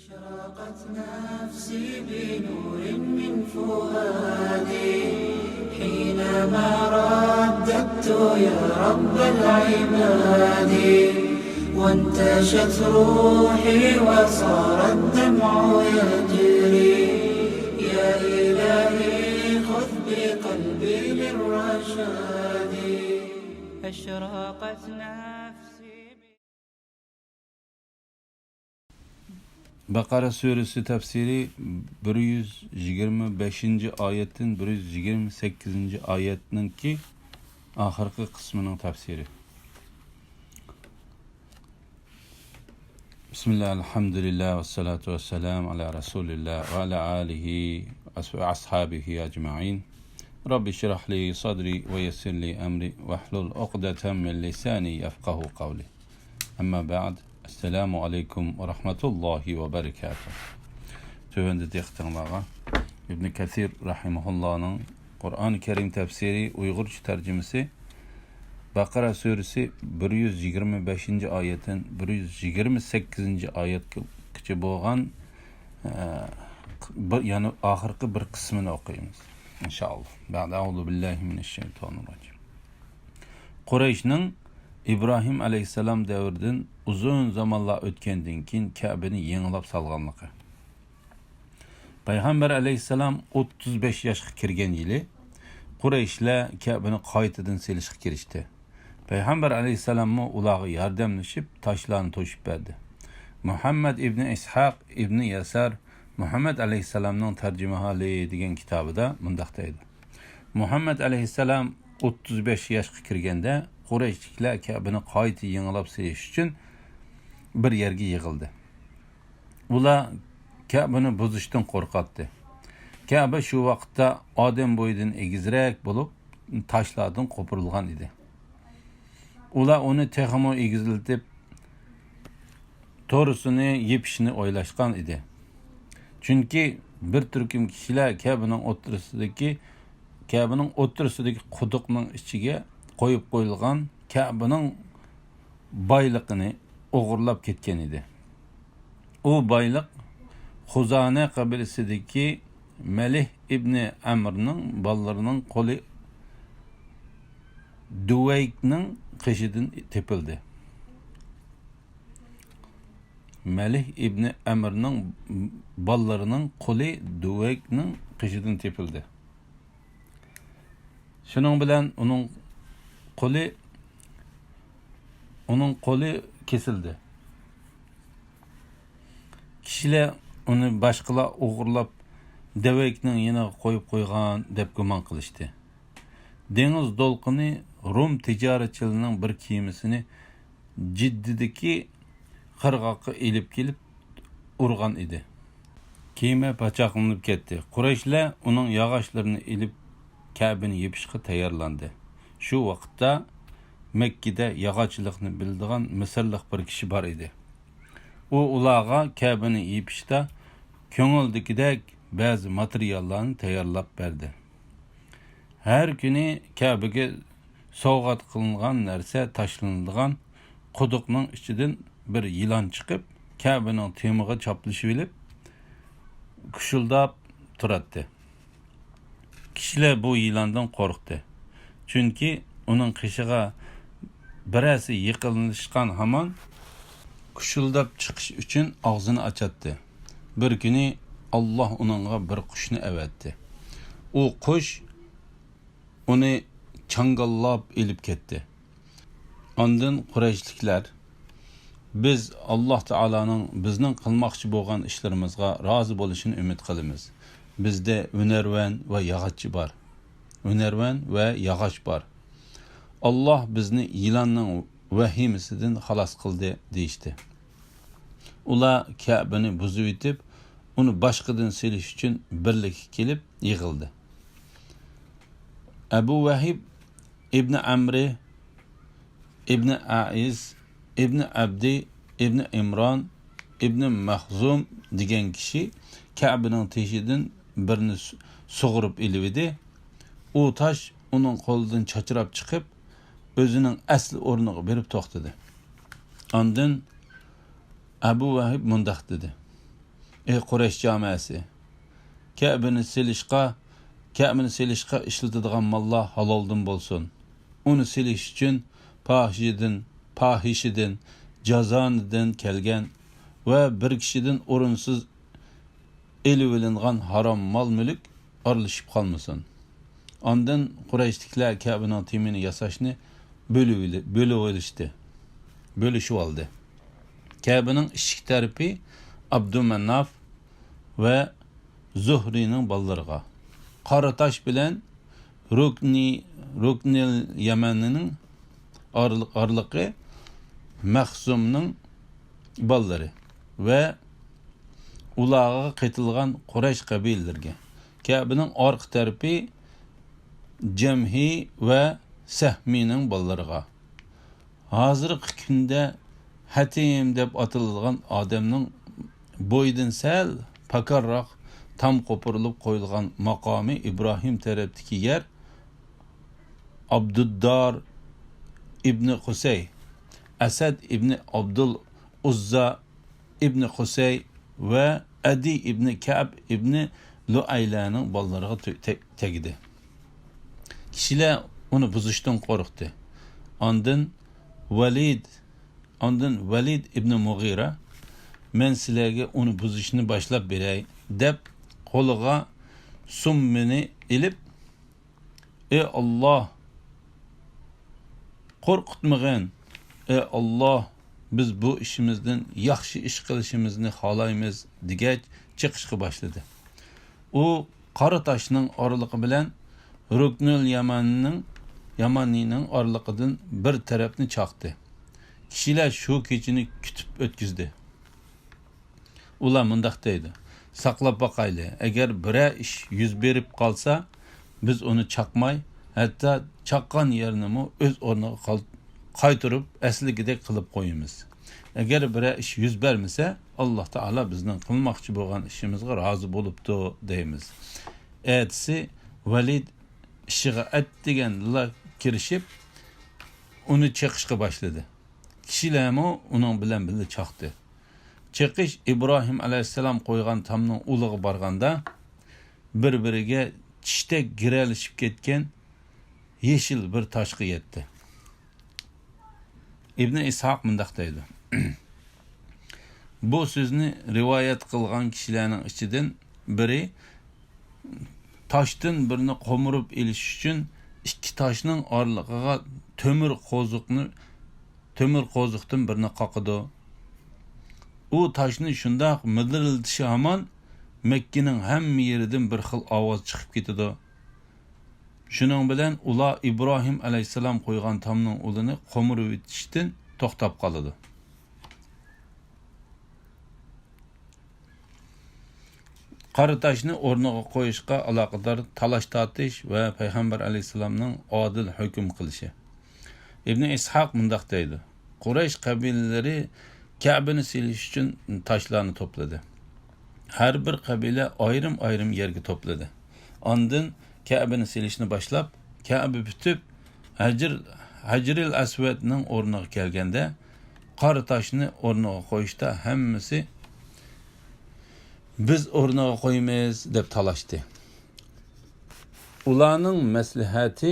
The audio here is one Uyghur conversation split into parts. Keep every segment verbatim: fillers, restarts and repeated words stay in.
أشرقت نفسي بنور من فؤادي حينما رددت يا رب العباد، وانتشت روحي وصار الدمع يجري. يا إلهي خذ بقلبي للرشاد. أشرقت نفسي. بەقەرە سۈرىسى تەپسىرى بىر يۈز يىگىرمە بەشىنچى ئايەتتىن بىر يۈز يىگىرمە سەككىزىنچى ئايەتنىڭكى ئاخىرقى قىسمىنىڭ تەپسىرى. بسم الله، الحمد لله، والصلاة والسلام على رسول الله وعلى آله وأصحابه أجمعين. رب اشرح لي صدري ويسر لي أمري واحلل عقدة من لساني يفقه قولي. أما بعد، السلام عليكم ورحمة الله وبركاته. تۆۋەندە دىققىتىڭلارغا ئىبن كەسىر رەھىمەھۇللانىڭ قۇرئان كەرىم تەپسىرى ئۇيغۇرچە تەرجىمىسى، بەقەرە سۈرىسى بىر يۈز يىگىرمە بەشىنچى ئايەتتىن بىر يۈز يىگىرمە سەككىزىنچى ئايەتكىچە بولغان، ئە، بىر، يەنى ئاخىرقى بىر قىسمىنى ئوقۇيمىز، ئىنشائاللا. بەئدە، ئەئۇزۇ بىللاھى مىنەششەيتانىررەجىم. قۇرەيشنىڭ ئىبراھىم ئەلەيھىسسالام دەۋرىدىن ئۇزۇن زامانلار ئۆتكەندىن كېيىن كەبىنى يېڭىلاپ سالغانلىقى. پەيغەمبەر ئەلەيھىسسالام ئوتتۇز بەش ياشقا كىرگەن يىلى قۇرەيشلەر كەبىنى قايتىدىن سېلىشقا كىرىشتى. پەيغەمبەر ئەلەيھىسسالاممۇ ئۇلارغا ياردەملىشىپ، تاشلارنى توشۇپ بەردى. مۇھەممەد ئىبنى ئىسھاق ئىبنى يەسار مۇھەممەد ئەلەيھىسسالامنىڭ تەرجىمىھالى دېگەن كىتابىدا مۇنداق دەيدۇ: مۇھەممەد ئەلەيھىسسالام ئوتتۇز بەش ياشقا كىرگەندە، قۇرەيشلىكلەر كەبىنى قايتا يېڭىلاپ سېلىش ئۈچۈن بىر يەرگە يىغىلدى. ئۇلار كەبىنى بۇزۇشتىن قورقاتتى. كەبە شۇ ۋاقىتتا ئادەم بويىدىن ئېگىزرەك بولۇپ، تاشلاردىن قوپۇرۇلغان ئىدى. ئۇلار ئۇنى تېخىمۇ ئېگىزلىتىپ، تورۇسىنى يېپىشنى ئويلاشقان ئىدى. چۈنكى بىر تۈركۈم كىشىلەر كەبىنىڭ ئوتتۇرىسىدىكى، كەبىنىڭ ئوتتۇرىسىدىكى قۇدۇقنىڭ ئىچىگە قويۇپ قويۇلغان كەبىنىڭ بايلىقىنى ئوغرىلاپ كەتكەن ئىدى. ئۇ بايلىق خۇزانە قەبىلىسىدىكى مەلىھ ئىبنى ئەمرنىڭ بالىلىرىنىڭ قۇلى دۇۋەيكنىڭ قېشىدىن تېپىلدى. مەلىھ ئىبنى ئەمرنىڭ بالىلىرىنىڭ قۇلى دۇۋەيكنىڭ قېشىدىن تېپىلدى. شۇنىڭ بىلەن ئۇنىڭ قولى، ئۇنىڭ قولى كېسىلدى. كىشىلەر ئۇنى باشقىلار ئوغرىلاپ، دەۋەيكنىڭ يېنىغا قويۇپ قويغان دەپ گۇمان قىلىشتى. دېڭىز دولقۇنى روم تىجارەتچىلىرىنىڭ بىر كېمىسىنى جىددىدىكى قىرغاققا ئېلىپ كېلىپ ئۇرغان ئىدى. كېمە پاچاقلىنىپ كەتتى. قۇرەيشلەر ئۇنىڭ ياغاچلىرىنى ئېلىپ، كەبىنى يېپىشقا تەييارلاندى. شۇ ۋاقىتتا مەككىدە ياغاچچىلىقنى بىلىدىغان مىسىرلىق بىر كىشى بار ئىدى. ئۇ ئۇلارغا كەبىنى يېپىشتا كۆڭۈلدىكىدەك بەزى ماتېرىياللارنى تەييارلاپ بەردى. ھەر كۈنى كەبىگە سوۋغات قىلىنغان نەرسە تاشلىنىدىغان قۇدۇقنىڭ ئىچىدىن بىر يىلان چىقىپ، كەبىنىڭ تېمىغا چاپلىشىۋېلىپ، كۇشۇلداپ تۇراتتى. كىشىلەر بۇ يىلاندىن قورقتى. چۈنكى ئۇنىڭ قېشىغا بىرەرسى يېقىنلاشقان ھامان كۇشۇلداپ چىقىش ئۈچۈن ئاغزىنى ئاچاتتى. بىر كۈنى ئاللاھ ئۇنىڭغا بىر قۇشنى ئەۋەتتى. ئۇ قۇش ئۇنى چاڭگاللاپ ئېلىپ كەتتى. ئاندىن قۇرەيشلىكلەر: «بىز ئاللاھ تائالانىڭ بىزنىڭ قىلماقچى بولغان ئىشلىرىمىزغا رازى بولۇشىنى ئۈمىد قىلىمىز. بىزدە ھۈنەرۋەن ۋە ياغاچچى بار. ھۈنەرۋەن ۋە ياغاچ بار. ئاللاھ بىزنى يىلاننىڭ ۋەھىمىسىدىن خالاس قىلدى» دېيىشتى. ئۇلار كەبىنى بۇزۇۋېتىپ، ئۇنى باشقىدىن سېلىش ئۈچۈن بىرلىككە كېلىپ يىغىلدى. ئەبۇ ۋەھىب ئىبنى ئەمرى ئىبنى ئەئىز ئىبنى ئەبدى ئىبنى ئىمران ئىبنى مەخزۇم دېگەن كىشى كەبىنىڭ تېشىدىن بىرنى سۇ-، سۇغۇرۇپ ئېلىۋىدى. ئۇ تاش ئۇنىڭ قولىدىن چاچراپ چىقىپ، ئۆزىنىڭ ئەسلى ئورنىغا بېرىپ توختىدى. ئاندىن ئەبۇ ۋەھىب مۇنداق دېدى: ئەي قۇرەيش جامەسى! كەبىنى سېلىشقا، كەبىنى سېلىشقا ئىشلىتىدىغان ماللار ھالالدىن بولسۇن. ئۇنى سېلىش ئۈچۈن پاھىشىدىن، پاھىشىدىن، جازانىدىن كەلگەن ۋە بىر كىشىدىن ئورۇنسىز ئېلىۋېلىنغان ھارام مال-مۈلۈك ئارىلىشىپ قالمىسۇن. ئاندىن قۇرەيشلىكلەر كەبىنىڭ تېمىنى ياساشنى بۆلۈۋېلى-، بۆلۈۋېلىشتى، بۆلۈشۈۋالدى. كەبىنىڭ ئىشىك تەرىپى ئابدۇمەناف ۋە زۇھرىنىڭ بالىلىرىغا، قارا تاش بىلەن رۇكنى، رۇكنىل يەمەنىنىڭ ئارىلىق-، ئارىلىقى مەخزۇمنىڭ بالىلىرى ۋە ئۇلارغا قېتىلغان قۇرەيش قەبىلىلىرىگە، كەبىنىڭ ئارقا تەرىپى جەمھى ۋە سەھمىنىڭ بالىلىرىغا، ھازىرقى كۈندە ھەتىم دەپ ئاتىلىدىغان ئادەمنىڭ بويىدىن سەل پاكارراق تام قوپۇرۇلۇپ قويۇلغان ماقامى ئىبراھىم تەرەپتىكى يەر ئابدۇددار ئىبنى قۇسەي، ئەسەد ئىبنى ئابدۇل ئۇززا ئىبنى قۇسەي ۋە ئەدى ئىبنى كەئب ئىبنى لۇئەيلەنىڭ بالىلىرىغا تۈ-، تە-، تەگدى. كىشىلەر ئۇنى بۇزۇشتىن قورقتى. ئاندىن ۋەلىد، ئاندىن ۋەلىد ئىبنى مۇغىرە، «مەن سىلەرگە ئۇنى بۇزۇشنى باشلاپ بېرەي» دەپ، قولىغا سۇممىنى ئېلىپ، «ئى ئاللاھ، قورقۇتمىغىن! ئى ئاللاھ، بىز بۇ ئىشىمىزدىن ياخشى ئىش قىلىشىمىزنى خالايمىز» دېگەچ، چېقىشقا باشلىدى. ئۇ قارا تاشنىڭ ئارىلىقى بىلەن رۇكنۇل يامانىنىڭ، يامانىنىڭ ئارىلىقىدىن بىر تەرەپنى چاقتى. كىشىلەر شۇ كېچىنى كۈتۈپ ئۆتكۈزدى. ئۇلار مۇنداق دەيدۇ: «ساقلاپ باقايلى، ئەگەر بىرەر ئىش يۈز بېرىپ قالسا، بىز ئۇنى چاقماي، ھەتتا چاققان يەرنىمۇ ئۆز ئورنىغا قال-، قايتۇرۇپ، ئەسلىگىدەك قىلىپ قويىمىز. ئەگەر بىرەر ئىش يۈز بەرمىسە، ئاللاھ تائالا بىزنىڭ قىلماقچى بولغان ئىشىمىزغا رازى بولۇپتۇ» دەيمىز. ئەتىسى ۋەلىد ئىشىغا ئەتىگەندىلا كىرىشىپ، ئۇنى چېقىشقا باشلىدى. كىشىلەرمۇ ئۇنىڭ بىلەن بىللە چاقتى. چېقىش ئىبراھىم ئەلەيھىسسالام قويغان تامنىڭ ئۇلىغا بارغاندا، بىر-بىرىگە چىشتەك گىرەلىشىپ كەتكەن يېشىل بىر تاشقا يەتتى. ئىبنى ئىسھاق مۇنداق دەيدۇ: بۇ سۆزنى رىۋايەت قىلغان كىشىلەرنىڭ ئىچىدىن بىرى تاشتىن بىرنى قومۇرۇپ ئېلىش ئۈچۈن ئىككى تاشنىڭ ئارىلىقىغا تۆمۈر قوزۇقنى، تۆمۈر قوزۇقتىن بىرنى قاقىدۇ. ئۇ تاشنى شۇنداق مىدىرلىتىشى ھامان، مەككىنىڭ ھەممە يېرىدىن بىر خىل ئاۋاز چىقىپ كېتىدۇ. شۇنىڭ بىلەن ئۇلار ئىبراھىم ئەلەيھىسسالام قويغان تامنىڭ ئۇلىنى قومۇرۇۋېتىشتىن توختاپ قالىدۇ. قارا تاشنى ئورنىغا قويۇشقا ئالاقىدار تالاش-تارتىش ۋە پەيغەمبەر ئەلەيھىسسالامنىڭ ئادىل ھۆكۈم قىلىشى. ئىبنى ئىسھاق مۇنداق دەيدۇ: قۇرەيش قەبىلىلىرى كەبىنى سېلىش ئۈچۈن تاشلارنى توپلىدى. ھەر بىر قەبىلە ئايرىم-ئايرىم يەرگە توپلىدى. ئاندىن كەبىنى سېلىشنى باشلاپ، كەبە پۈتۈپ، ھەجر-، ھەجرىل ئەسۋەدنىڭ ئورنىغا كەلگەندە، قارا تاشنى ئورنىغا قويۇشتا ھەممىسى «بىز ئورنىغا قويىمىز» دەپ تالاشتى. ئۇلارنىڭ مەسلىھەتى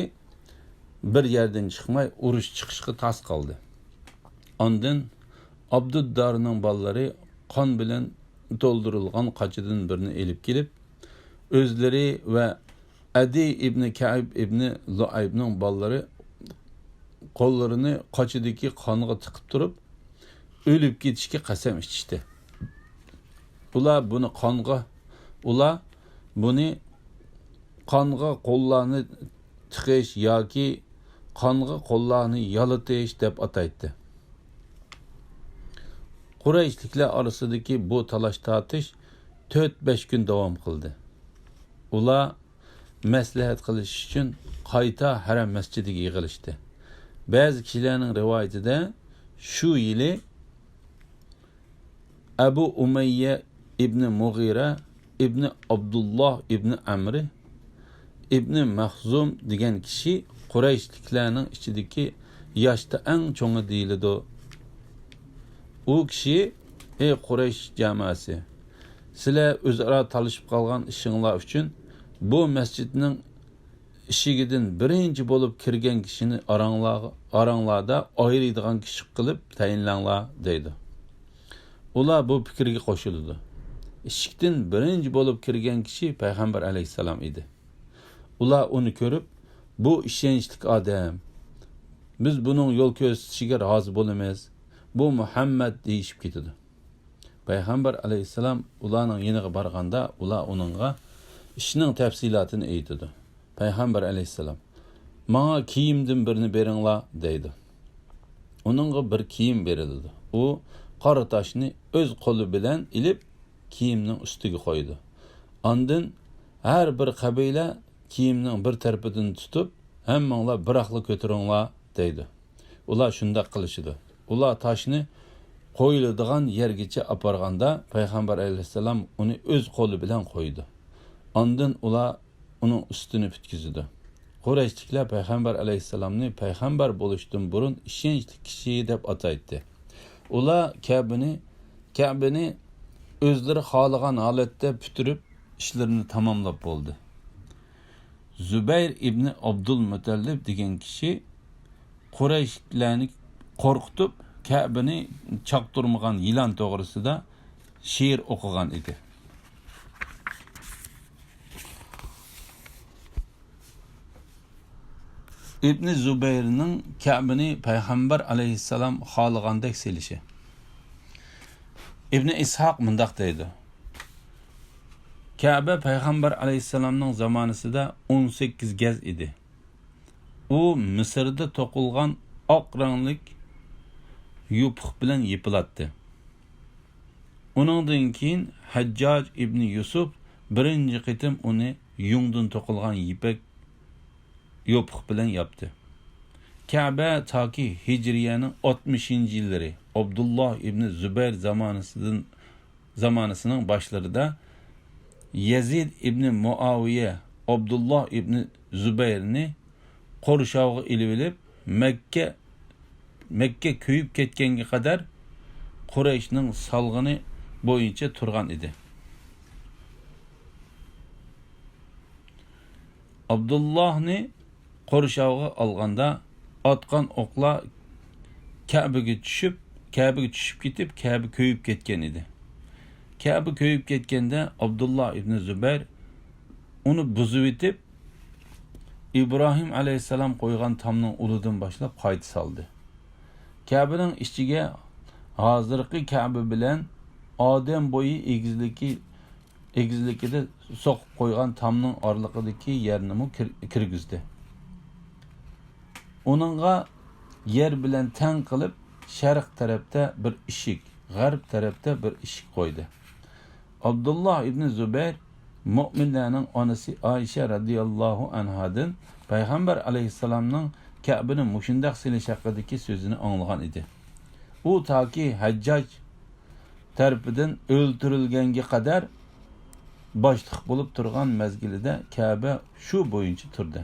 بىر يەردىن چىقماي، ئۇرۇش چىقىشقا تاس قالدى. ئاندىن ئابدۇددارنىڭ بالىلىرى قان بىلەن تولدۇرۇلغان قاچىدىن بىرنى ئېلىپ كېلىپ، ئۆزلىرى ۋە ئەدى ئىبنى كەئب ئىبنى لۇئەيبنىڭ بالىلىرى قوللىرىنى قاچىدىكى قانغا تىقىپ تۇرۇپ، ئۆلۈپ كېتىشكە قەسەم ئىچىشتى. ئۇلار بۇنى قانغا، ئۇلار بۇنى قانغا قوللارنى تىقىش ياكى قانغا قوللارنى يالىتىش دەپ ئاتايتتى. قۇرەيشلىكلەر ئارىسىدىكى بۇ تالاش-تارتىش تۆت-بەش كۈن داۋام قىلدى. ئۇلار مەسلىھەت قىلىش ئۈچۈن قايتا ھەرەم مەسچىتىگە يىغىلىشتى. بەزى كىشىلەرنىڭ رىۋايىتىدە، شۇ يىلى ئەبۇ ئۇمەييە ئىبنى مۇغىرە ئىبنى ئابدۇللا ئىبنى ئەمرى ئىبنى مەخزۇم دېگەن كىشى قۇرەيشلىكلەرنىڭ ئىچىدىكى ياشتا ئەڭ چوڭى دېيىلىدۇ. ئۇ كىشى: «ئەي قۇرەيش جاماسى! سىلەر ئۆزئارا تالىشىپ قالغان ئىشىڭلار ئۈچۈن بۇ مەسچىتنىڭ ئىشىكىدىن بىرىنچى بولۇپ كىرگەن كىشىنى ئاراڭلار-، ئاراڭلاردا ئايرىيدىغان كىشى قىلىپ تەيىنلەڭلار، دەيدۇ. ئۇلار بۇ پىكىرگە قوشۇلىدۇ. ئىشىكتىن بىرىنچى بولۇپ كىرگەن كىشى پەيغەمبەر ئەلەيھىسسالام ئىدى. ئۇلار ئۇنى كۆرۈپ، بۇ ئىشەنچلىك ئادەم، بىز بۇنىڭ يول كۆرسىتىشىگە رازى بولىمىز، بۇ مۇھەممەد، دېيىشىپ كېتىدۇ. پەيغەمبەر ئەلەيھىسسالام ئۇلارنىڭ يېنىغا بارغاندا، ئۇلار ئۇنىڭغا ئىشنىڭ تەپسىلاتىنى ئېيتىدۇ. پەيغەمبەر ئەلەيھىسسالام، ماڭا كىيىمدىن بىرنى بېرىڭلار، دەيدۇ. ئۇنىڭغا بىر كىيىم بېرىلىدۇ. ئۇ قارا تاشنى ئۆز قولى بىلەن ئېلىپ، كىيىمنىڭ ئۈستىگە قويىدۇ. ئاندىن ھەر بىر قەبىلە كىيىمنىڭ بىر تەرىپىدىن تۇتۇپ، ھەممىڭلار بىراقلا كۆتۈرۈڭلار، دەيدۇ. ئۇلار شۇنداق قىلىشىدۇ. ئۇلار تاشنى قويۇلىدىغان يەرگىچە ئاپارغاندا، پەيغەمبەر ئەلەيھىسسالام ئۇنى ئۆز قولى بىلەن قويىدۇ. ئاندىن ئۇلار ئۇنىڭ ئۈستىنى پۈتكۈزىدۇ. قۇرەيشلىكلەر پەيغەمبەر ئەلەيھىسسالامنى پەيغەمبەر بولۇشتىن بۇرۇن ئىشەنچلىك كىشى دەپ ئاتايتتى. ئۇلار كەبىنى، كەبىنى ئۆزلىرى خالىغان ھالەتتە پۈتتۈرۈپ، ئىشلىرىنى تاماملاپ بولدى. زۇبەير ئىبنى ئابدۇلمۇتەللىب دېگەن كىشى قۇرەيشلىكلەرنى قورقۇتۇپ، كەبىنى چاقتۇرمىغان يىلان توغرىسىدا شېئىر ئوقۇغان ئىدى. ئىبنى زۇبەيرنىڭ كەبىنى پەيغەمبەر ئەلەيھىسسالام خالىغاندەك سېلىشى. ئىبنى ئىسھاق مۇنداق دەيدۇ، كەبە پەيغەمبەر ئەلەيھىسسالامنىڭ زامانىسىدا ئون سەككىز گەز ئىدى. ئۇ مىسىردا توقۇلغان ئاق رەڭلىك يوپۇق بىلەن يېپىلاتتى. ئۇنىڭدىن كېيىن ھەججاج ئىبنى يۈسۈپ بىرىنچى قېتىم ئۇنى يۇڭدىن توقۇلغان يىپەك يوپۇق بىلەن ياپتى. كەبە تاكى ھىجرىيەنىڭ ئاتمىشىنچى يىللىرى، ئابدۇللا ئىبنى زۇبەير زامانىسىدىن، زامانىسىنىڭ باشلىرىدا يەزىد ئىبنى مۇئاۋىيە ئابدۇللا ئىبنى زۇبەيرنى قورشاۋغا ئېلىۋېلىپ، مەككە، مەككە كۆيۈپ كەتكەنگە قەدەر قۇرەيشنىڭ سالغىنى بويىچە تۇرغان ئىدى. ئابدۇللاھنى قورشاۋغا ئالغاندا، ئاتقان ئوقلار كەبىگە چۈشۈپ، كەبىگە چۈشۈپ كېتىپ، كەبە كۆيۈپ كەتكەن ئىدى. كەبە كۆيۈپ كەتكەندە، ئابدۇللا ئىبنى زۇبەير ئۇنى بۇزۇۋېتىپ، ئىبراھىم ئەلەيھىسسالام قويغان تامنىڭ ئۇلىدىن باشلاپ قايتا سالدى. كەبىنىڭ ئىچىگە ھازىرقى كەبە بىلەن ئادەم بويى ئېگىزلىكى، ئېگىزلىكىدە سوقۇپ قويغان تامنىڭ ئارىلىقىدىكى يەرنىمۇ كىر-، كىرگۈزدى. ئۇنىڭغا يەر بىلەن تەڭ قىلىپ، شەرق تەرەپتە بىر ئىشىك، غەرب تەرەپتە بىر ئىشىك قويدى. ئابدۇللا ئىبنى زۇبەير مۆمىنلەرنىڭ ئانىسى ئائىشە رەزىياللاھۇ ئەنھادىن پەيغەمبەر ئەلەيھىسسالامنىڭ كەبىنى مۇشۇنداق سېلىش ھەققىدىكى سۆزىنى ئاڭلىغان ئىدى. ئۇ تاكى ھەججاج تەرىپىدىن ئۆلتۈرۈلگەنگە قەدەر باشلىق بولۇپ تۇرغان مەزگىلىدە كەبە شۇ بويىچە تۇردى.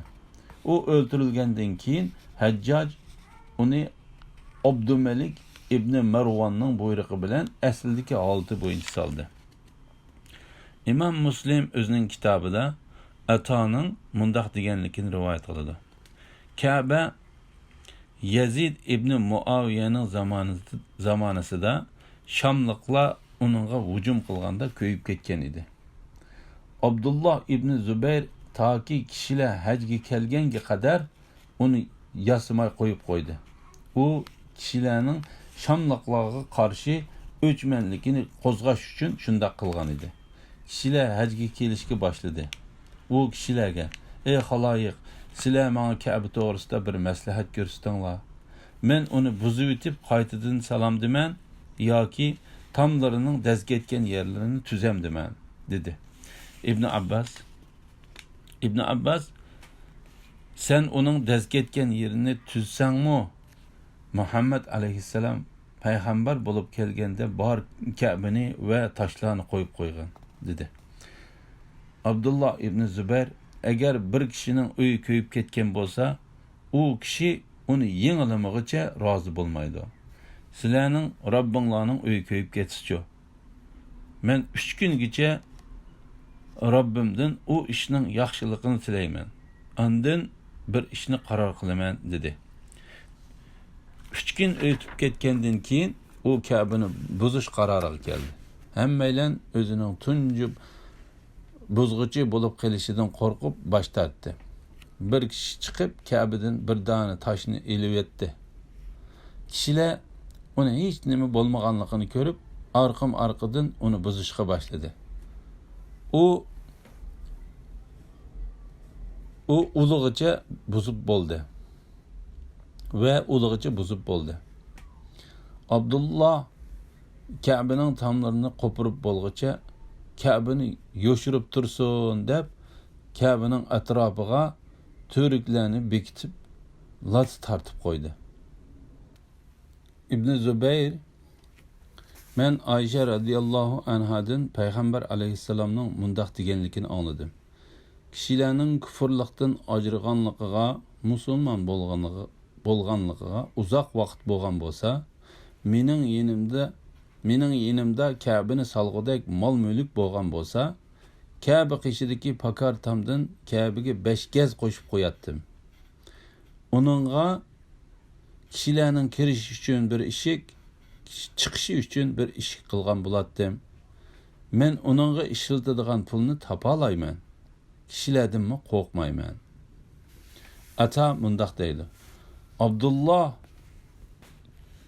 ئۇ ئۆلتۈرۈلگەندىن كېيىن، ھەججاج ئۇنى ئابدۇمەلىك ئىبنى مەرۋاننىڭ بۇيرۇقى بىلەن ئەسلىدىكى ھالىتى بويىچە سالدى. ئىمام مۇسلىم ئۆزىنىڭ كىتابىدا ئەتانىڭ مۇنداق دېگەنلىكىنى رىۋايەت قىلىدۇ. كەبە يەزىد ئىبنى مۇئاۋىيەنىڭ زامانىسى-، زامانىسىدا شاملىقلار ئۇنىڭغا ھۇجۇم قىلغاندا كۆيۈپ كەتكەن ئىدى. ئابدۇللا ئىبنى زۇبەير تاكى كىشىلەر ھەجگە كەلگەنگە قەدەر ئۇنى ياسىماي قويۇپ قويدى. ئۇ كىشىلەرنىڭ شاملىقلارغا قارشى ئۆچمەنلىكىنى قوزغاش ئۈچۈن شۇنداق قىلغان ئىدى. كىشىلەر ھەجگە كېلىشكە باشلىدى. ئۇ كىشىلەرگە، ئەي خالايىق، سىلەر ماڭا كەبە توغرىسىدا بىر مەسلىھەت كۆرسىتىڭلار. مەن ئۇنى بۇزۇۋېتىپ قايتىدىن سالامدىمەن ياكى تاملىرىنىڭ دەز كەتكەن يەرلىرىنى تۈزەمدىمەن؟ دېدى. ئىبنى ئابباس، ئىبنى ئابباس، سەن ئۇنىڭ دەز كەتكەن يېرىنى تۈزسەڭمۇ، مۇھەممەد ئەلەيھىسسالام پەيغەمبەر بولۇپ كەلگەندە بار كەبىنى ۋە تاشلارنى قويۇپ قويغان، دېدى. ئابدۇللا ئىبنى زۇبەير، ئەگەر بىر كىشىنىڭ ئۆيى كۆيۈپ كەتكەن بولسا، ئۇ كىشى ئۇنى يېڭىلىمىغۇچە رازى بولمايدۇ. سىلەرنىڭ رەببىڭلارنىڭ ئۆيى كۆيۈپ كەتسىچۇ؟ مەن ئۈچ كۈنگىچە رەببىمدىن ئۇ ئىشنىڭ ياخشىلىقىنى تىلەيمەن. ئاندىن بىر ئىشنى قارار قىلىمەن، دېدى. ئۈچ كۈن ئۆتۈپ كەتكەندىن كېيىن، ئۇ كەبىنى بۇزۇش قارارىغا كەلدى. ھەممەيلەن ئۆزىنىڭ تۇنجى بۇزغۇچى بولۇپ قېلىشىدىن قورقۇپ باش تارتتى. بىر كىشى چىقىپ، كەبىدىن بىر دانە تاشنى ئېلىۋەتتى. كىشىلەر ئۇنى ھېچ نېمە بولمىغانلىقىنى كۆرۈپ، ئارقىمۇ-ئارقىدىن ئۇنى بۇزۇشقا باشلىدى. ئۇ، ئۇ ئۇلىغىچە بۇزۇپ بولدى ۋە ئۇلىغىچە بۇزۇپ بولدى. ئابدۇللا كەبىنىڭ تاملىرىنى قوپۇرۇپ بولغۇچە، كەبىنى يوشۇرۇپ تۇرسۇن دەپ، كەبىنىڭ ئەتراپىغا تۈۋرۈكلەرنى بېكىتىپ، لاتا تارتىپ قويدى. ئىبنى زۇبەير، مەن ئائىشە رەزىياللاھۇ ئەنھادىن پەيغەمبەر ئەلەيھىسسالامنىڭ مۇنداق دېگەنلىكىنى ئاڭلىدىم: كىشىلەرنىڭ كۇفۇرلۇقتىن ئاجرىغانلىقىغا، مۇسۇلمان بولغانلىقىغا، بولغانلىقىغا ئۇزاق ۋاقىت بولغان بولسا، مېنىڭ يېنىمدا، مېنىڭ يېنىمدا كەبىنى سالغۇدەك مال-مۈلۈك بولغان بولسا، كەبە قېشىدىكى پاكار تامدىن كەبىگە بەش گەز قوشۇپ قوياتتىم. ئۇنىڭغا كىشىلەرنىڭ كىرىشى ئۈچۈن بىر ئىشىك، چىقىشى ئۈچۈن بىر ئىشىك قىلغان بولاتتىم. مەن ئۇنىڭغا ئىشلىتىدىغان پۇلنى تاپالايمەن. كىشىلەردىنمۇ قورقمايمەن. ئاتا مۇنداق دەيدۇ: ئابدۇللا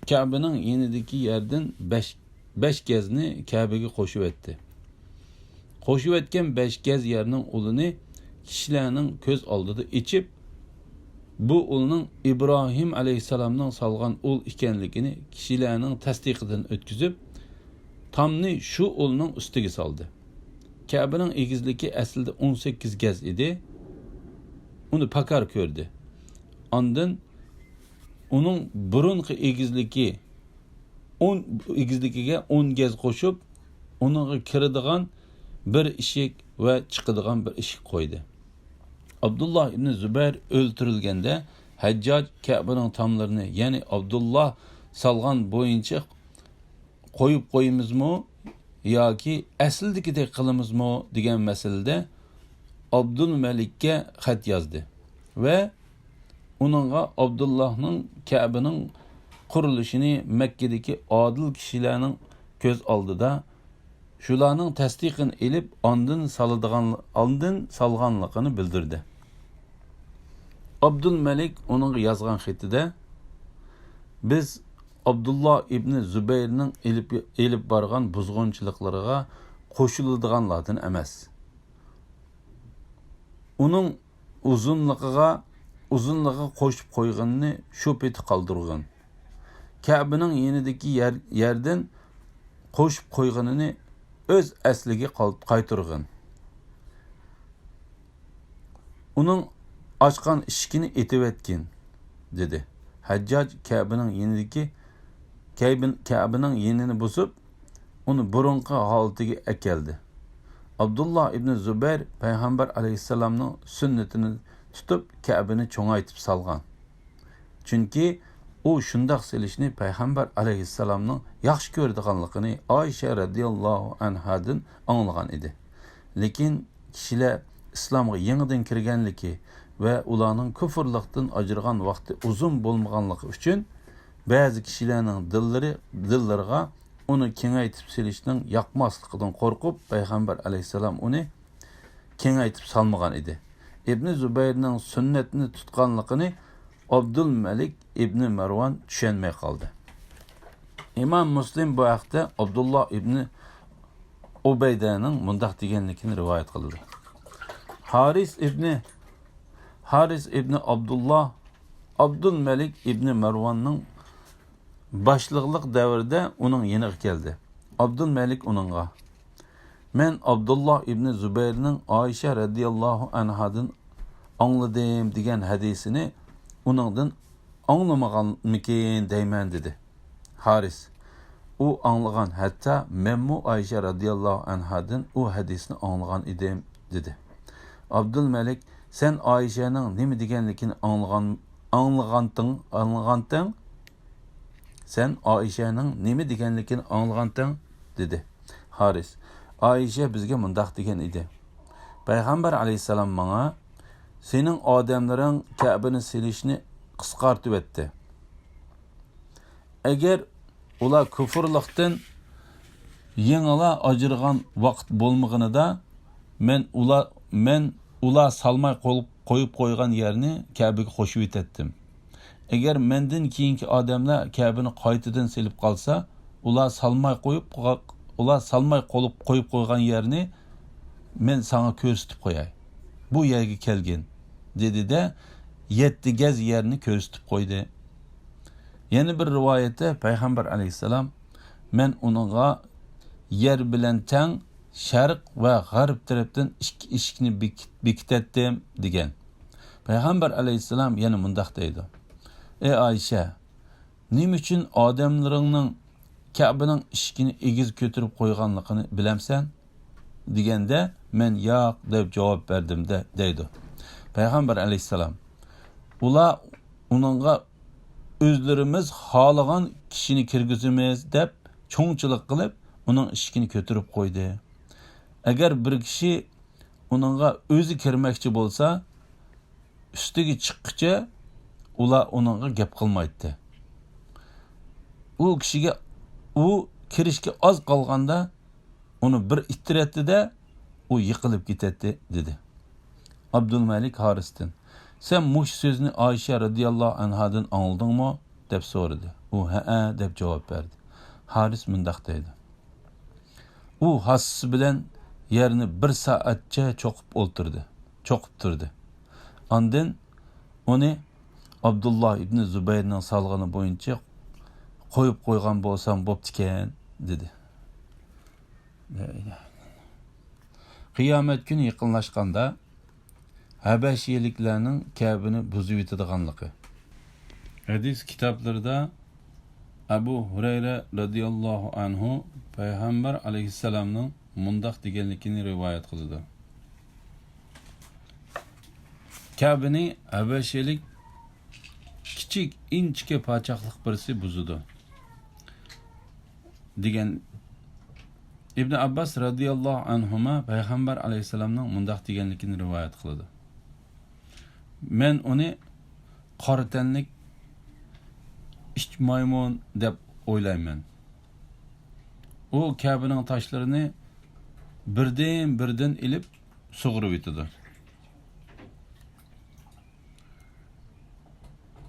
كەبىنىڭ يېنىدىكى يەردىن بەش، بەش گەزنى كەبىگە قوشۇۋەتتى. قوشۇۋەتكەن بەش گەز يەرنىڭ ئۇلىنى كىشىلەرنىڭ كۆز ئالدىدا ئېچىپ، بۇ ئۇلنىڭ ئىبراھىم ئەلەيھىسسالامنىڭ سالغان ئۇل ئىكەنلىكىنى كىشىلەرنىڭ تەستىقىدىن ئۆتكۈزۈپ، تامنى شۇ ئۇلنىڭ ئۈستىگە سالدى. كەبىنىڭ ئېگىزلىكى ئەسلىدە ئون سەككىز گەز ئىدى. ئۇنى پاكار كۆردى. ئاندىن ئۇنىڭ بۇرۇنقى ئېگىزلىكى ئون، ئېگىزلىكىگە ئون گەز قوشۇپ، ئۇنىڭغا كىرىدىغان بىر ئىشىك ۋە چىقىدىغان بىر ئىشىك قويدى. ئابدۇللا ئىبنى زۇبەير ئۆلتۈرۈلگەندە، ھەججاج كەبىنىڭ تاملىرىنى، يەنى ئابدۇللا سالغان بويىچە قويۇپ قويىمىزمۇ ياكى ئەسلىدىكىدەك قىلىمىزمۇ دېگەن مەسىلىدە ئابدۇلمەلىككە خەت يازدى ۋە ئۇنىڭغا ئابدۇللاھنىڭ كەبىنىڭ قۇرۇلۇشىنى مەككىدىكى ئادىل كىشىلەرنىڭ كۆز ئالدىدا شۇلارنىڭ تەستىقىنى ئېلىپ، ئاندىن سالىدىغان، ئاندىن سالغانلىقىنى بىلدۈردى. ئابدۇلمەلىك ئۇنىڭغا يازغان خېتىدە، بىز ئابدۇللا ئىبنى زۇبەيرنىڭ ئېلىپ، ئېلىپ بارغان بۇزغۇنچىلىقلىرىغا قوشۇلىدىغانلاردىن ئەمەس. ئۇنىڭ ئۇزۇنلۇقىغا، ئۇزۇنلۇقىغا قوشۇپ قويغىنىنى شۇ پېتى قالدۇرغىن. كەبىنىڭ يېنىدىكى يەر، يەردىن قوشۇپ قويغىنىنى ئۆز ئەسلىگە قال-، قايتۇرغىن. ئۇنىڭ ئاچقان ئىشىكىنى ئېتىۋەتكىن، دېدى. ھەججاج كەبىنىڭ يېنىدىكى، كەبىن-، كەبىنىڭ يېنىنى بۇزۇپ، ئۇنى بۇرۇنقى ھالىتىگە ئەكەلدى. ئابدۇللا ئىبنى زۇبەير پەيغەمبەر ئەلەيھىسسالامنىڭ سۈننىتىنى تۇتۇپ، كەبىنى چوڭايتىپ سالغان. چۈنكى ئۇ شۇنداق سېلىشنى پەيغەمبەر ئەلەيھىسسالامنىڭ ياخشى كۆرىدىغانلىقىنى ئائىشە رەزىياللاھۇ ئەنھادىن ئاڭلىغان ئىدى. لېكىن كىشىلەر ئىسلامغا يېڭىدىن كىرگەنلىكى ۋە ئۇلارنىڭ كۇفرلۇقتىن ئاجرىغان ۋاقتى ئۇزۇن بولمىغانلىقى ئۈچۈن، بەزى كىشىلەرنىڭ دىللىرى، دىللىرىغا ئۇنى كېڭەيتىپ سېلىشنىڭ ياقماسلىقىدىن قورقۇپ، پەيغەمبەر ئەلەيھىسسالام ئۇنى كېڭەيتىپ سالمىغان ئىدى. ئىبنى زۇبەيرنىڭ سۈننەتنى تۇتقانلىقىنى ئابدۇلمەلىك ئىبنى مەرۋان چۈشەنمەي قالدى. ئىمام مۇسلىم بۇ ھەقتە ئابدۇللا ئىبنى ئۇبەيدەنىڭ مۇنداق دېگەنلىكىنى رىۋايەت قىلدى. ھارىس ئىبنى، ھارىس ئىبنى ئابدۇللا ئابدۇلمەلىك ئىبنى مەرۋاننىڭ باشلىقلىق دەۋرىدە ئۇنىڭ يېنىغا كەلدى. ئابدۇلمەلىك ئۇنىڭغا، مەن ئابدۇللا ئىبنى زۇبەيرنىڭ ئائىشە رەزىياللاھۇ ئەنھادىن ئاڭلىدىم دېگەن ھەدىسىنى ئۇنىڭدىن ئاڭلىمىغانمىكىن دەيمەن، دېدى. ھارىس، ئۇ ئاڭلىغان، ھەتتا مەنمۇ ئائىشە رەزىياللاھۇ ئەنھادىن ئۇ ھەدىسنى ئاڭلىغان ئىدىم، دېدى. ئابدۇلمەلىك، سەن ئائىشەنىڭ نېمە دېگەنلىكىنى ئاڭلىغان، ئاڭلىغانتىڭ، ئاڭلىغانتىڭ؟ سەن ئائىشەنىڭ نېمە دېگەنلىكىنى ئاڭلىغانتىڭ؟ دېدى. ھارىس، ئائىشە بىزگە مۇنداق دېگەن ئىدى: پەيغەمبەر ئەلەيھىسسالام ماڭا، سېنىڭ ئادەملىرىڭ كەبىنى سېلىشنى قىسقارتىۋەتتى. ئەگەر ئۇلار كۇفۇرلۇقتىن يېڭىلا ئاجرىغان ۋاقىت بولمىغىنىدا، مەن ئۇلار، مەن ئۇلار سالماي قويۇپ، قويۇپ قويغان يەرنى كەبىگە قوشۇۋېتەتتىم. ئەگەر مەندىن كېيىنكى ئادەملەر كەبىنى قايتىدىن سېلىپ قالسا، ئۇلار سالماي قويۇپ، ئۇلار سالماي قويۇپ، قويۇپ قويغان يەرنى مەن ساڭا كۆرسىتىپ قوياي. بۇ يەرگە كەلگىن، دېدى-دە، يەتتە گەز يەرنى كۆرسىتىپ قويدى. يەنە بىر رىۋايەتتە پەيغەمبەر ئەلەيھىسسالام، مەن ئۇنىڭغا يەر بىلەن تەڭ شەرق ۋە غەرب تەرەپتىن ئىككى ئىشىكنى بېكىت-، بېكىتەتتىم، دېگەن. پەيغەمبەر ئەلەيھىسسالام يەنە مۇنداق دەيدۇ: ئەي ئائىشە، نېمە ئۈچۈن ئادەملىرىڭنىڭ كەبىنىڭ ئىشىكىنى ئېگىز كۆتۈرۈپ قويغانلىقىنى بىلەمسەن؟ دېگەندە، مەن ياق دەپ جاۋاب بەردىم دە-، دەيدۇ. پەيغەمبەر ئەلەيھىسسالام، ئۇلار ئۇنىڭغا ئۆزلىرىمىز خالىغان كىشىنى كىرگۈزىمىز دەپ چوڭچىلىق قىلىپ، ئۇنىڭ ئىشىكىنى كۆتۈرۈپ قويدى. ئەگەر بىر كىشى ئۇنىڭغا ئۆزى كىرمەكچى بولسا، ئۈستىگە چىققىچە ئۇلار ئۇنىڭغا گەپ قىلمايتتى. ئۇ كىشىگە، ئۇ كىرىشكە ئاز قالغاندا، ئۇنى بىر ئىتتىرەتتى-دە، ئۇ يىقىلىپ كېتەتتى، دېدى. ئابدۇلمەلىك ھارىستىن، سەن مۇشۇ سۆزنى ئائىشە رەزىياللاھۇ ئەنھادىن ئاڭلىدىڭمۇ؟ دەپ سورىدى. ئۇ ھەئە دەپ جاۋاب بەردى. ھارىس مۇنداق دەيدۇ: ئۇ ھاسىسى بىلەن يەرنى بىر سائەتچە چوقۇپ ئولتۇردى، چوقۇپ تۇردى. ئاندىن ئۇنى ئابدۇللا ئىبنى زۇبەيرنىڭ سالغىنى بويىچە قويۇپ قويغان بولسام بوپتىكەن، دېدى. قىيامەت كۈنى يېقىنلاشقاندا، ھەبەشىيلىكلەرنىڭ كەبىنى بۇزۇۋېتىدىغانلىقى. ھەدىس كىتابلىرىدا ئەبۇ ھۇرەيرە رەزىياللاھۇ ئەنھۇ پەيغەمبەر ئەلەيھىسسالامنىڭ مۇنداق دېگەنلىكىنى رىۋايەت قىلىدۇ: كەبىنى ھەبەشىيلىك كىچىك، ئىنچىكە پاچاقلىق بىرسى بۇزىدۇ، دېگەن. ئىبن ئابباس رەزىياللاھۇ ئەنھۇما پەيغەمبەر ئەلەيھىسسالامنىڭ مۇنداق دېگەنلىكىنى رىۋايەت قىلىدۇ: مەن ئۇنى قارا تەنلىك ئىت مايمۇن دەپ ئويلايمەن. ئۇ كەبىنىڭ تاشلىرىنى بىردىن-بىردىن ئېلىپ سۇغۇرۇۋېتىدۇ.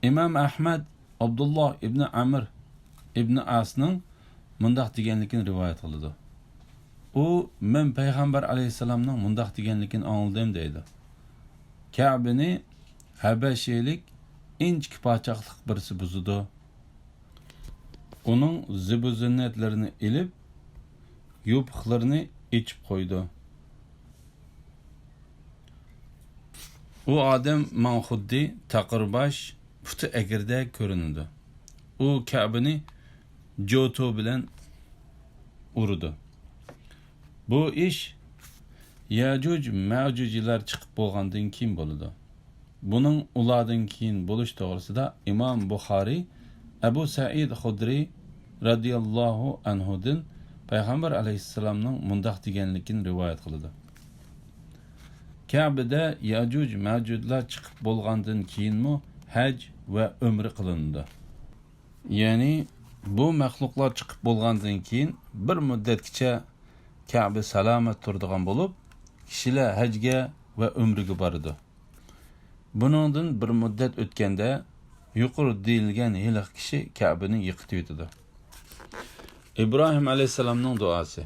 ئىمام ئەھمەد ئابدۇللا ئىبنى ئەمر ئىبنى ئاسنىڭ مۇنداق دېگەنلىكىنى رىۋايەت قىلىدۇ. ئۇ، مەن پەيغەمبەر ئەلەيھىسسالامنىڭ مۇنداق دېگەنلىكىنى ئاڭلىدىم دەيدۇ: كەبىنى ھەبەشىيلىك ئىنچىكە پاچاقلىق بىرسى بۇزىدۇ. ئۇنىڭ زىبۇ زىننەتلىرىنى ئېلىپ، يوپۇقلىرىنى ئېچىپ قويىدۇ. ئۇ ئادەم ماڭا خۇددى تاقىر باش، پۇتى ئەگرىدەك كۆرۈنىدۇ. ئۇ كەبىنى جوتۇ بىلەن ئۇرىدۇ. بۇ ئىش يەجۇج مەجۇجلار چىقىپ بولغاندىن كېيىن بولىدۇ. بۇنىڭ ئۇلاردىن كېيىن بولۇش توغرىسىدا ئىمام بۇخارىي ئەبۇ سەئىد خۇدرىي رەزىياللاھۇ ئەنھۇدىن پەيغەمبەر ئەلەيھىسسالامنىڭ مۇنداق دېگەنلىكىنى رىۋايەت قىلىدۇ: كەبىدە يەجۇج مەجۇجلار چىقىپ بولغاندىن كېيىنمۇ ھەج ۋە ئۆمرە قىلىنىدۇ. يەنى بۇ مەخلۇقلار چىقىپ بولغاندىن كېيىن بىر مۇددەتكىچە كەبە سالامەت تۇرىدىغان بولۇپ، كىشىلەر ھەجگە ۋە ئۆمرىگە بارىدۇ. بۇنىڭدىن بىر مۇددەت ئۆتكەندە، يۇقىرىدا دېيىلگەن ھېلىقى كىشى كەبىنى يىقىتىۋېتىدۇ. ئىبراھىم ئەلەيھىسسالامنىڭ دۇئاسى.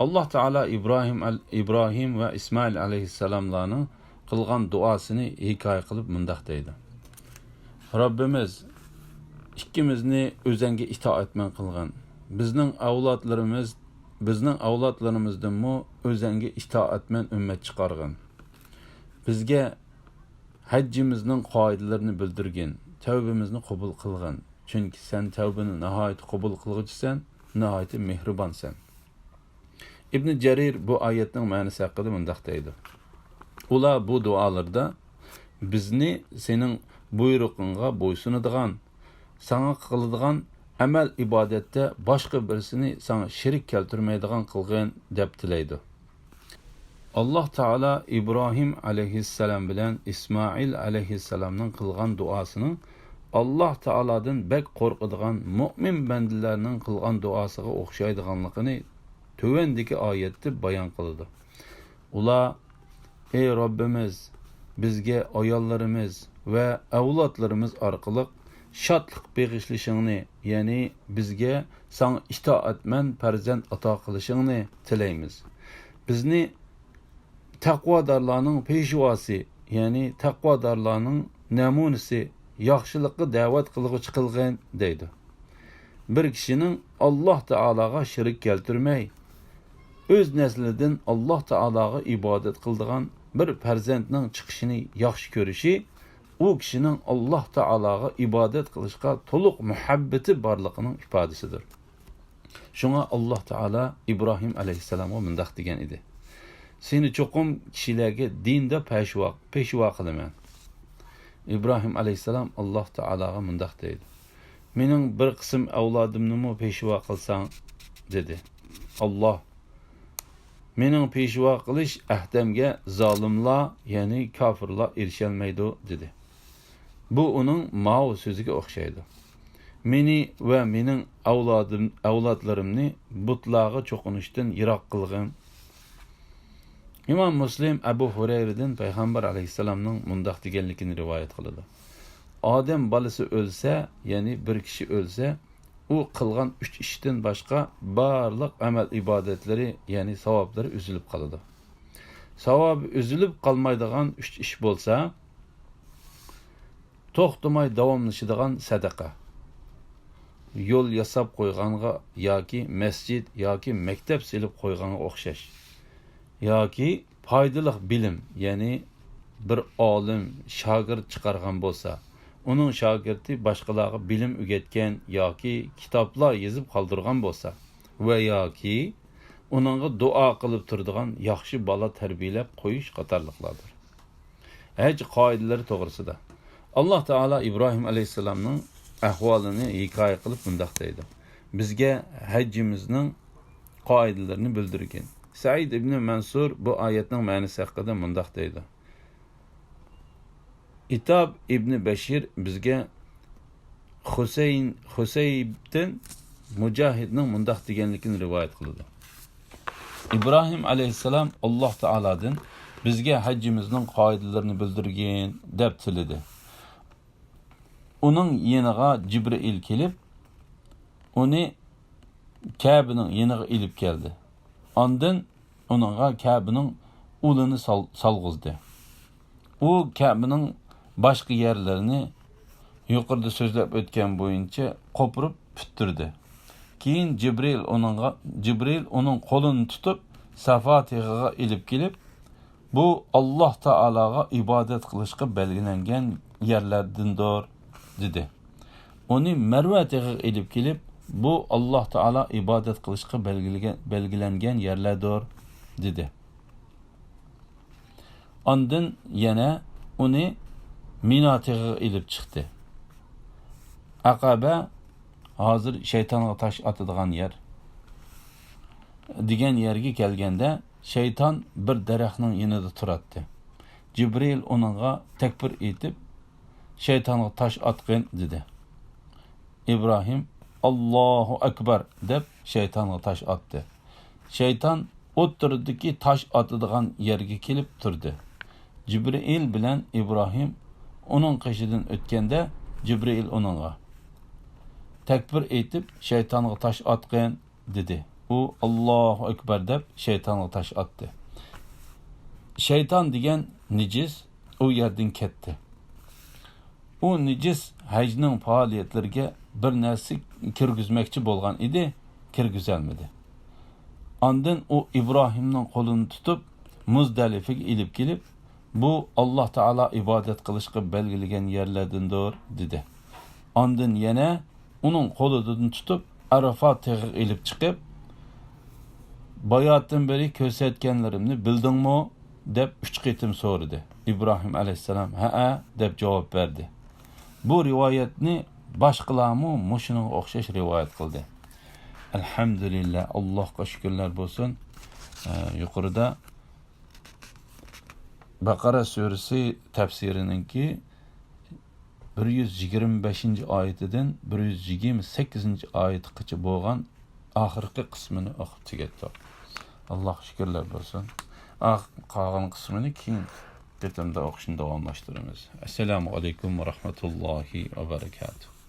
ئاللاھ تائالا ئىبراھىم ئەل-، ئىبراھىم ۋە ئىسمائىل ئەلەيھىسسالاملارنىڭ قىلغان دۇئاسىنى ھېكايە قىلىپ مۇنداق دەيدۇ: رەببىمىز، ئىككىمىزنى ئۆزەڭگە ئىتائەتمەن قىلغىن. بىزنىڭ ئەۋلادلىرىمىز، بىزنىڭ ئەۋلادلىرىمىزدىنمۇ ئۆزەڭگە ئىتائەتمەن ئۈممەت چىقارغىن. بىزگە ھەججىمىزنىڭ قائىدىلىرىنى بىلدۈرگىن، تەۋبىمىزنى قوبۇل قىلغىن، چۈنكى سەن تەۋبىنى ناھايىتى قوبۇل قىلغۇچىسەن، ناھايىتى مېھرىبانسەن. ئىبنى جەرىر بۇ ئايەتنىڭ مەنىسى ھەققىدە مۇنداق دەيدۇ: ئۇلار بۇ دۇئالىرىدا بىزنى سېنىڭ بۇيرۇقۇڭغا بويسۇنىدىغان، ساڭا قىلىدىغان ئەمەل-ئىبادەتتە باشقا بىرسىنى ساڭا شېرىك كەلتۈرمەيدىغان قىلغىن» دەپ تىلەيدۇ. ئاللاھ تائالا ئىبراھىم ئەلەيھىسسالام بىلەن ئىسمائىل ئەلەيھىسسالامنىڭ قىلغان دۇئاسىنىڭ ئاللاھ تائالادىن بەك قورقىدىغان مۆمىن بەندىلەرنىڭ قىلغان دۇئاسىغا ئوخشايدىغانلىقىنى تۆۋەندىكى ئايەتتە بايان قىلىدۇ. ئۇلار: «ئەي رەببىمىز، بىزگە ئاياللىرىمىز ۋە ئەۋلادلىرىمىز ئارقىلىق شادلىق بېغىشلىشىڭنى، يەنى بىزگە ساڭا ئىتائەتمەن پەرزەنت ئاتا قىلىشىڭنى تىلەيمىز. بىزنى تەقۋادارلارنىڭ پېشۋاسى، يەنى تەقۋادارلارنىڭ نەمۇنىسى، ياخشىلىققا دەۋەت قىلغۇچى قىلغىن» دەيدۇ. بىر كىشىنىڭ ئاللاھ تائالاغا شېرىك كەلتۈرمەي، ئۆز نەسلىدىن ئاللاھ تائالاغا ئىبادەت قىلىدىغان بىر پەرزەنتنىڭ چىقىشىنى ياخشى كۆرۈشى، ئۇ كىشىنىڭ ئاللاھ تائالاغا ئىبادەت قىلىشقا تولۇق مۇھەببىتى بارلىقىنىڭ ئىپادىسىدۇر. شۇڭا ئاللاھ تائالا ئىبراھىم ئەلەيھىسسالامغا مۇنداق دېگەن ئىدى: «سېنى چوقۇم كىشىلەرگە دىندا پەشۋا، پېشۋا قىلىمەن.» ئىبراھىم ئەلەيھىسسالام ئاللاھ تائالاغا مۇنداق دەيدۇ: «مېنىڭ بىر قىسىم ئەۋلادىمنىمۇ پېشۋا قىلساڭ» دېدى. ئاللاھ: «مېنىڭ پېشۋا قىلىش ئەھدەمگە زالىملار، يەنى كاپىرلار ئېرىشەلمەيدۇ» دېدى. بۇ ئۇنىڭ ماۋۇ سۆزىگە ئوخشايدۇ: «مېنى ۋە مېنىڭ ئەۋلادىم، ئەۋلادلىرىمنى بۇتلارغا چوقۇنۇشتىن يىراق قىلغىن.» ئىمام مۇسلىم ئەبۇ ھۇرەيرىدىن پەيغەمبەر ئەلەيھىسسالامنىڭ مۇنداق دېگەنلىكىنى رىۋايەت قىلىدۇ: «ئادەم بالىسى ئۆلسە، يەنى بىر كىشى ئۆلسە، ئۇ قىلغان ئۈچ ئىشتىن باشقا بارلىق ئەمەل ئىبادەتلىرى، يەنى ساۋابلىرى ئۈزۈلۈپ قالىدۇ. ساۋابى ئۈزۈلۈپ قالمايدىغان ئۈچ ئىش بولسا، توختىماي داۋاملىشىدىغان سەدەقە، يول ياساپ قويغانغا ياكى مەسچىت ياكى مەكتەپ سېلىپ قويغانغا ئوخشاش، ياكى پايدىلىق بىلىم، يەنى بىر ئالىم شاگىرت چىقارغان بولسا، ئۇنىڭ شاگىرتى باشقىلارغا بىلىم ئۆگەتكەن ياكى كىتابلار يېزىپ قالدۇرغان بولسا ۋە ياكى ئۇنىڭغا دۇئا قىلىپ تۇرىدىغان ياخشى بالا تەربىيەلەپ قويۇش قاتارلىقلاردۇر.» ھەج قائىدىلىرى توغرىسىدا. ئاللاھ تائالا ئىبراھىم ئەلەيھىسسالامنىڭ ئەھۋالىنى ھېكايە قىلىپ مۇنداق دەيدۇ: «بىزگە ھەججىمىزنىڭ قائىدىلىرىنى بىلدۈرگىن.» سەئىد ئىبنى مەنسۇر بۇ ئايەتنىڭ مەنىسى ھەققىدە مۇنداق دەيدۇ: ئىتاب ئىبنى بەشىر بىزگە خۇسەين، خۇسەيبتىن مۇجاھىدنىڭ مۇنداق دېگەنلىكىنى رىۋايەت قىلىدۇ: «ئىبراھىم ئەلەيھىسسالام ئاللاھ تائالادىن بىزگە ھەججىمىزنىڭ قائىدىلىرىنى بىلدۈرگىن دەپ تىلىدى. ئۇنىڭ يېنىغا جىبرىئىل كېلىپ، ئۇنى كەبىنىڭ يېنىغا ئېلىپ كەلدى. ئاندىن ئۇنىڭغا كەبىنىڭ ئۇلىنى سال-، سالغۇزدى. ئۇ كەبىنىڭ باشقا يەرلىرىنى يۇقىرىدا سۆزلەپ ئۆتكەن بويىچە قوپۇرۇپ پۈتتۈردى. كېيىن جىبرىل ئۇنىڭغا، جىبرىل ئۇنىڭ قولىنى تۇتۇپ، سافا تېغىغا ئېلىپ كېلىپ، بۇ ئاللاھ تائالاغا ئىبادەت قىلىشقا بەلگىلەنگەن يەرلەردىندۇر، دېدى. ئۇنى مەرۋە تېغىغا ئېلىپ كېلىپ، بۇ ئاللاھ تائالا ئىبادەت قىلىشقا بەلگىلىگەن، بەلگىلەنگەن يەرلەردۇر، دېدى. ئاندىن يەنە ئۇنى مىنا تېغىغا ئېلىپ چىقتى. ئەقەبە، ھازىر شەيتانغا تاش ئاتىدىغان يەر، دېگەن يەرگە كەلگەندە، شەيتان بىر دەرەخنىڭ يېنىدا تۇراتتى. جىبرىل ئۇنىڭغا تەكبىر ئېيتىپ، «شەيتانغا تاش ئاتقىن» دېدى. ئىبراھىم، «ئاللاھۇ ئەكبەر» دەپ، شەيتانغا تاش ئاتتى. شەيتان ئوتتۇرىدىكى تاش ئاتىدىغان يەرگە كېلىپ تۇردى. جىبرىئىل بىلەن ئىبراھىم ئۇنىڭ قېشىدىن ئۆتكەندە، جىبرىئىل ئۇنىڭغا، «تەكبىر ئېيتىپ، شەيتانغا تاش ئاتقىن» دېدى. ئۇ «ئاللاھۇ ئەكبەر» دەپ، شەيتانغا تاش ئاتتى. شەيتان دېگەن نىجىس ئۇ يەردىن كەتتى. ئۇ نىجىس ھەجنىڭ پائالىيەتلىرىگە بىر نەرسە كىرگۈزمەكچى بولغان ئىدى، كىرگۈزەلمىدى. ئاندىن ئۇ ئىبراھىمنىڭ قولىنى تۇتۇپ، مۇزدەلىپىگە ئېلىپ كېلىپ، «بۇ ئاللاھ تائالا ئىبادەت قىلىشقا بەلگىلىگەن يەرلەردىندۇر» دېدى. ئاندىن يەنە ئۇنىڭ قولىدىن تۇتۇپ، ئەرەفات تېغىغا ئېلىپ چىقىپ، «باياتىن بېرى كۆرسەتكەنلىرىمنى بىلدىڭمۇ؟» دەپ ئۈچ قېتىم سورىدى. ئىبراھىم ئەلەيھىسسالام «ھەئە» دەپ جاۋاب بەردى. بۇ رىۋايەتنى باشقىلارمۇ مۇشۇنىڭغا ئوخشاش رىۋايەت قىلدى. ئەلھەمدۇلىللا، ئاللاھقا شۈكۈرلەر بولسۇن. ئە، يۇقىرىدا بەقەرە سۈرىسى تەپسىرىنىڭكى بىر يۈز يىگىرمە بەشىنچى ئايىتىدىن بىر يۈز يىگىرمە سەككىزىنچى ئايىتىغىچە بولغان ئاخىرقى قىسمىنى ئوقۇپ تۈگەتتۇق. ئاللاھقا شۈكۈرلەر بولسۇن. ئا-، قالغان قىسمىنى كېيىن قېتىمدا ئوقۇشنى داۋاملاشتۇرىمىز. ئەسسالامۇ ئەلەيكۇم ۋە رەھمەتۇللاھى ۋە بەرىكاتۇھ.